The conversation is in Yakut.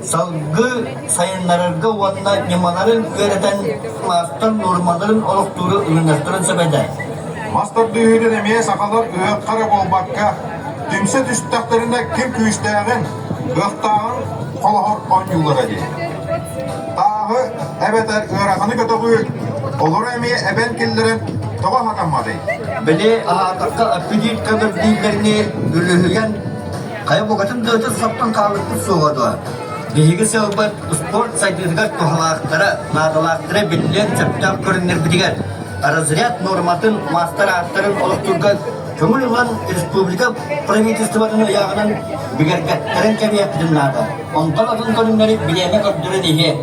салгыы сайыннарарга уонна ньымаларын үөрэтэн маастар нуормаларын олохтууру ылыныахтарын сөп этэ. Мас тардыһыытын эмиэ сахалар ыһыахха эрэ буолбакка, түмсэ түстэхтэринэ ким күүстээҕин, кыахтааҕын холоһор оонньуулара дии. Тааһы эбэтэр ыараханы көтөҕүү, олору эмиэ эбэн киллэрэн тоҕо сатамматый? Били аһаатахха аппетит көбөр дииллэринии үлүһүйэн хайа букатын тыатын саптан хаалбыппыт суоҕа дуо? Биһиги сыалбыт спорт сайдыытыгар туһалаахтара, наадалаахтара биллиэн сөптөөх көрүҥнэрбитигэр разряд нуорматын маастар ааттарын олохтуурга көҥүл ылан республика правительствотын ыйааҕынан бигэргэттэрэн кэбиһиэхпитин наада. Онтон атын көрүҥнэри бириэмэ көрдөрөн иһиэ.